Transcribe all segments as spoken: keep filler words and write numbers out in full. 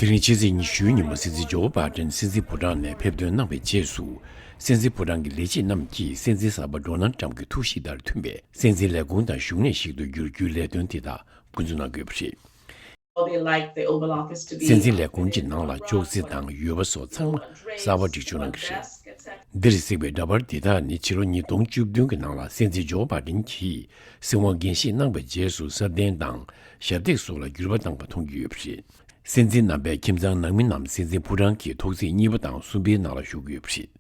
དེ་རིང་ཕྱི་ཚེས་ཉི་ཤུའི་ཉིན་མོ་སྲིད་འཛིན་ཇོ་བྷ་ཏན་སྲིད་འཛིན་ཕོ་བྲང་ནས་ཕེབས་ཐོན་གནང་བའི་རྗེས་སུ། སྲིད་འཛིན་ཕོ་བྲང་གི་ལས་བྱེད་རྣམས་ཀྱིས་སྲིད་འཛིན་གསར་པ་ཌོ་ནལ་ཊམ་གྱི་ཐུགས་གཤིས་དང་མཐུན་པའི་སྲིད་འཛིན་ལས་ཁུངས་དང་བཞུགས་གནས་ཤིག་ཏུ་བསྒྱུར་རྒྱུའི་ལས་དོན་དེ་དག་འགོ་འཛུགས་གནང་དགོས་པ་རེད། They like the Oval Office to be སྲིད་འཛིན་ལས་ཁུངས་ཀྱི་ནང་ལ་ཅོག་ཙེ་དང་ཡོལ་བ་སོགས་ཚང་མ་གསར་པ་སྒྲིག་སྦྱོར་གནང་གི་རེད། འདིར་གཟིགས་པའི་འདྲ་པར་འདི་དག་ནི་ཕྱི་ལོ་ཉིས་སྟོང་བཅུ་བདུན་གྱི་ནང་ལ་སྲིད་འཛིན་ཇོ་བྷ་ཏན་གྱིས་སྲིད་དབང་འགན་བཞེས་གནང་བའི་རྗེས་སུ་ས་གདན་དང་ཞབས་སྟེགས་སོགས་ལ་འགྱུར་བ་བཏང་བ་མཐོང་རྒྱུ་ཡོད་པ་རེད། སྲིད་འཛིན་རྣམ་པའི་ཁྱིམ་ཚང་ནང་མི་རྣམས་སྲིད་འཛིན་ཕོ་བྲང་གི་ཐོག་བརྩེགས་གཉིས་པ་དང་གསུམ་པའི་ནང་ལ་བཞུགས་ཀྱི་ཡོད་པ་རེད།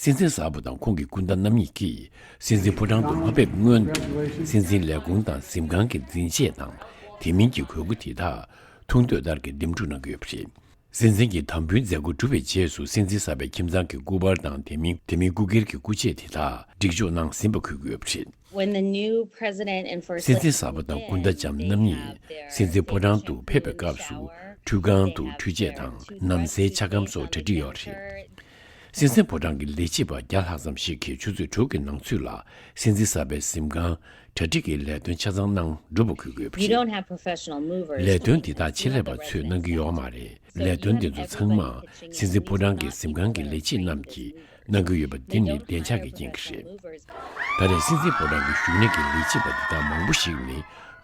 སྲིད་འཛིན་གསར་པ་དང་ཁོང་གི་སྐུ་ཟླ་རྣམ་གཉིས་ཀྱིས་སྲིད་འཛིན་ཕོ་བྲང་དུ་མ་ཕེབས་སྔོན་དུ་སྲིད་འཛིན་ལས་ཁུངས་དང་གཟིམ་ཁང་གི་འཛིན་ཆས་དང་དེ་མིན་གྱི་གོས་སྐུ་དེ་དག་ཐུགས་འདོད་ལྟར་གྱི་འདེམས་སྒྲུག་གནང་གི་ཡོད་པ་རེད། སྲིད་འཛིན་གྱི་དམ་འབུལ་མཛད་སྒོ་གྲུབ་པའི་རྗེས་སུ་སྲིད་འཛིན་གསར་པའི་ཁྱིམ་ཚང་གི་སྐུ་པར་དང་དེ་མིན་དེ་མིན་སྐུ་སྒེར་གྱི་སྐུ་ཆས་དེ་དག་སྒྲིག་སྦྱོར་གནང་ཟིན་པ་འཁོད་ཀྱི་ཡོད་པ་རེད། When the new president and first སྲིད་འཛིན་གསར་པ་དང་སྐུ་ཟླ་ལྕམ་རྣམ་གཉིས་སྲིད་འཛིན་ཕོ་བྲང་དུ་ཕེབས་པའི་སྐབས་སུ་ཁྲུས་ཁང་དུ་འཕྲུལ་ཆས་དང་ནམ་སེལ་ཆ་སྒམ་སོགས་གྲ་སྒྲིག་ཡོད་རེད། སྲིད་འཛིན་ཕོ་བྲང་གི་ལས་བྱེད་པ་བརྒྱ་ལྷག་ཙམ་ཞིག་གིས་ཆུ་ཚོད་དྲུག་གི་ནང་ཚུད་ལ་སྲིད་འཛིན་གསར་པའི་གཟིམ་ཁང་གྲ་སྒྲིག་གི་ལས་དོན་ཆ་ཚང་གནང་གྲུབ་པ་འཁོད་དགོས་པ་རེད། ལས་དོན་འདི་དག་ཆེད་ལས་པ་ཚོས་གནང་གི་ཡོད་མ་རེད། ལས་དོན་འདི་ཚོ་ཚང་མ་སྲིད་འཛིན་ཕོ་བྲང་གི་གཟིམ་ཁང་གི་ལས་བྱེད་རྣམས་ཀྱིས་གནང་གི་ཡོད་པ་འདི་ནི་བདེ་འཇགས་ཀྱི་རྐྱེན་གྱིས་རེད། ད་རེས་སྲིད་འཛིན་ཕོ་བྲང་གི་བཞུགས་གནས་ཀྱི་ལས་བྱེད་པ་འདི་དག་མང་པོ་ཞིག་ནི་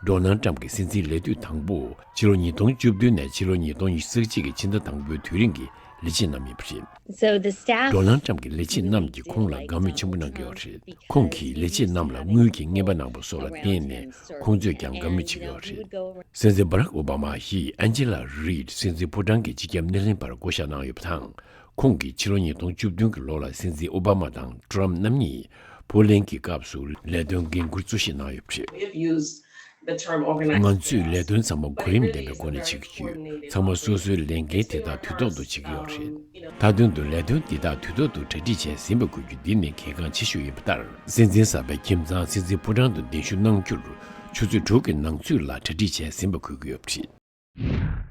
ཌོ་ནལ་ཊམ་གྱི་སྲིད་འཛིན་ལས་དུས་དང་པོ་ཕྱི་ལོ་ཉིས་སྟོང་བཅུ་བདུན་ནས་ཕྱི་ལོ་ཉིས་སྟོང་ཉི་ཤུ་རྩ་གཅིག་གི་ཕྱི་ཟླ་དང་པོའི་དུས་རིང་གི་ལས་བྱེད་རྣམས་ཡིན་པ་རེད། So the staff ཌོ་ནལ་ཊམ་གྱི་ལས་བྱེད་རྣམས་ཀྱིས་ཁོང་ལ་དགའ་མོས་ཆེན་པོ་གནང་གི་ཡོད་རེད། ཁོང་གིས་ལས་བྱེད་རྣམས་ལ་དངུལ་གྱི་རྔན་པ་གནང་བ་སོགས་ལ་བརྟེན་ནས་ཁོང་ཚོས་ཀྱང་དགའ་མོས་བྱེད་ཀྱི་ཡོད་རེད། སྲིད་འཛིན་བྷ་རག་ཨོ་བྷ་མ་ཡིས་ཨན་ཇི་ལ་རིད་སྲིད་འཛིན་ཕོ་བྲང་གི་སྤྱི་ཁྱབ་སྣེ་ལེན་པར་བསྐོ་བཞག་གནང་ཡོད་པ་དང་། ཁོང་གིས་ཕྱི་ལོ་ཉིས་སྟོང་བཅུ་བདུན་གྱི་ལོ་ལ་སྲིད་འཛིན་ཨོ་བྷ་མ་དང་ཏྲམ་རྣམ་གཉིས་ཕོ་ལན་གྱི་སྐབས་སུ་ལས་དོན་འགན་འཁུར་གཙོ་བཞེས་གནང་ཡོད་པ་རེད། We've used the term organization ང་ཚོས་ལས་དོན་ཚང་མ་གོ་རིམ་ལྡན་པའི་སྒོ་ནས་བྱེད་ཀྱི་ཡོད། ཚང་མ་སོ་སོའི་ལས་འགན་དེ་དག་དུས་ཐོག་ཏུ་བྱེད་ཀྱི་ཡོད་རེད། མཐའ་དོན་དུ་ལས་དོན་འདི་དག་དུས་ཐོག་ཏུ་གྲ་སྒྲིག་བྱས་ཟིན་པ་དགོས་རྒྱུ་འདི་ནི་གལ་འགངས་ཆེ་ཤོས་ཡིན་པ་ལྟར། སྲིད་འཛིན་གསར་པའི་ཁྱིམ་ཚང་སྲིད་འཛིན་ཕོ་བྲང་དུ་གདན་ཞུ་གནང་རྒྱུར་ཆུ་ཚོད་དྲུག་གི་ནང་ཚུད་ལ་གྲ་སྒྲིག་བྱས་ཟིན་པ་འཁོད་ཀྱི་ཡོད་པ་རེད།